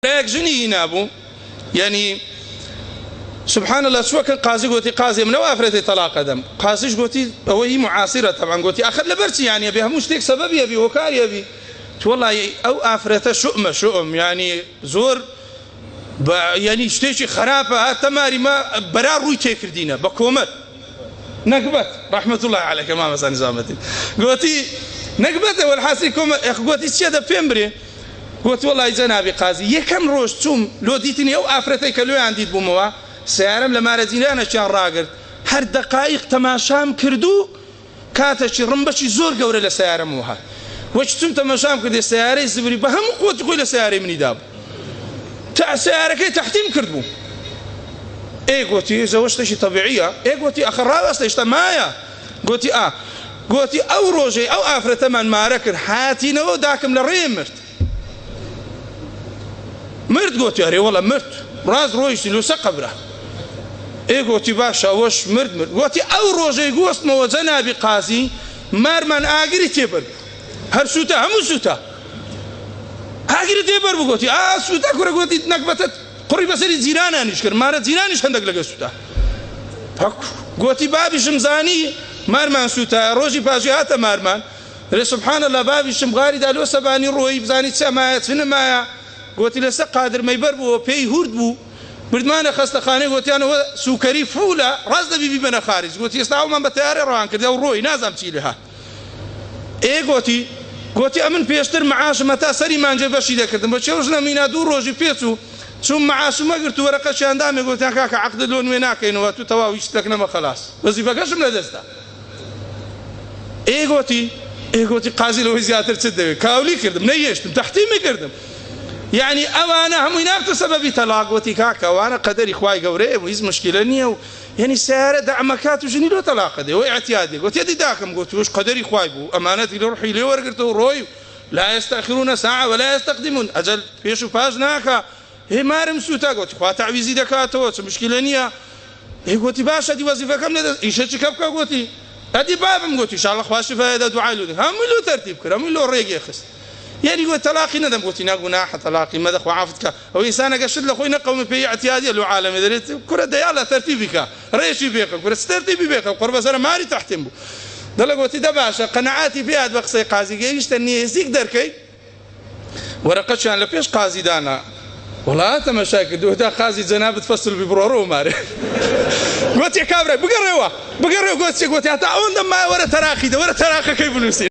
برایەک ژنی هینابوو یعنی سبحان الله چووە کن قازی گۆتی قازی من ئەو ئافرەتەی تەلاق ئەدەم قازیش گۆتی ئەوە هی معاصرە تەبعەن گۆتی ئاخر لەبەر چی یعنی ئەبێ هەموو شتێک سەبەبی ئەبی هۆکاری ئەبی وەڵی ئەو ئافرەتە شوئمە شوئم یعنی زۆر بە یعنی شتێکی خراپە هاتە ماری ما بەرا ڕووی تێکردینە بە کۆمەت نەگبەت رحمة الله عليك مامۆستا نظامەتی گۆتی نەگبەتە وەلحاصلی کۆمە گۆتی چیە دە پێم برێ گوت وەڵای جەنابی قازی یەکەم ڕۆژ چووم لۆ دیتنی ئەو ئافرەتەی کە لۆیان دیت بوومەوە سەیارەم لە مارە جیرانەکیان ڕاگرت هەر دەقایق تەماشام کردو کاتەکی ڕمبەکی زۆر گەورە لە سەیارەمەوە هات وەک چووم تەماشام کردێ سەیارەی زبری بە هەموو قوتی خۆی لە سەیارەی منی دابوو تا سەیارەکەی تەحتیم کردبوو. ئێ گوتی ئەوە شتێکی تەبیعیە. ئێ گوتی ئەخە ڕاوەستە هێشتا مایە. گوتی ئا. گوتی ئەو ڕۆژەی ئەو ئافرەتەمان مارە کرد هاتینەوە داکم لە ڕێ مرد. مرد گوتی ئەرێ وەڵا مرد. ڕاست ڕۆیشتی لۆسە قەبرە. ئێ گوتی باشە ئەوەش مرد مرد. گوتی ئەو ڕۆژەی گۆستمەوە جەنابی قازی مارمان ئاگری تێبەر بوو. هەر سووتە هەموو سووتە. ئاگری تێبەر بوو. گوتی ئا سووتە کوڕە. گوتی نەگبەتت قڕی بەسەری جیرانانیش کرد مارە جیرانیش هەندێک لەگە سووتا. گوتی بابیشم زانی مارمان سووتایە ڕۆژی پاشی هاتە مارمان رێ سبحان الله بابیشم غاری دا لۆ سەبانی ڕۆیی بزانی چ مایە چ نەمایە. گوتی لەسەر قادرمەی بەر بووە پێی هورد بوو بردمانە خەستەخانەی گوتیانەوە سوکەری فولە ڕاست دەبی بیبەنە خارج. گوتی ئێستا ئەومان بە تەیارە ڕەوان کردی ئەو ڕۆی نازام چی لێ هات. ئێ گوتی گوتی ئەمن پێشتر معاشم هەتا سەری مانجێ بەشی دەکردم بە چێو ژنە مینا دوو ڕۆژی پێچوو چووم معاشم وەگرت و وەرەقەشیان دامێ گوتیان کاکە عەقدت لۆ نوێ ناکەینەوە تو تەواو هیچ شتێک نەمە خەلاس وەزیفەکەشم لەدەستدا. ئێ گوتی ئێ گوتی قازی لەوەی زیاتر چت دەوێت کاولی کردم نەیهێشتم تەحتیمی کردم. یعنی ئەوانە هەمووی نابتە سەبەبی تەلاق. گوتی کاکە ئەوانە قەدەری خوای گەورەیە و هیچ مشکلە نییە و یعنی سیارە دەعمەکات و ژنی لۆ تەلاقە دێ و اعتیادێ. گوتی ئەدی داکەم گوتی وش قەدەری خوای بوو ئەمانەتی لە ڕوحی لێ وەرگرتەوە ڕۆی لا يستأخرون ساعة ولا يستقدمون ئەجەل پێش و پاش ناکا. هێ مارم سووتا. گوتی خوا تەعویزی دەکاتەوە چ مشکلە نییە. ئێ گوتی باشە دی وەزیفەکەم لەدەست ئیشە چی کە بکە. گوتی ئەدی بابم. گوتی ئینشاءالله خوا شفایە دا دوعای لۆ هەمووی لۆ تەرتیب کرد هەمووی لۆ ڕێگێ خست. یعنی گوت تەلاقی نەدەم. گوتی نا گوناحە تەلاقی مەدە خوا عەفت کە ئەو ئینسانەکە شت لە خۆی نەقەومە پێی اعتیادیە لۆ عالەمێ دەرێت کورە دەیاڵە تەرتیبی کە ڕێشی بێخە کورە چ تەرتیبی بێخە قڕ بەسەرە ماری تەحتیم بوو. دەڵێ گوتی دە باشە قەنەعاتی پێ هات بە قسەی قازی گەیشتە نێزیک دەرکەی وەرەقەشیان لە پێش قازی دانا. وەڵا تەمەشای کردو تا قازی جەنابت فەسل بی بڕۆڕەوە مارێ. گوتی کابرای بگەڕێوە بگەڕێوە. گوتی گوتی هەتا ئەوەندە مایە وەرە تەراقی دە وەرە تەراقەکەی بنووسی.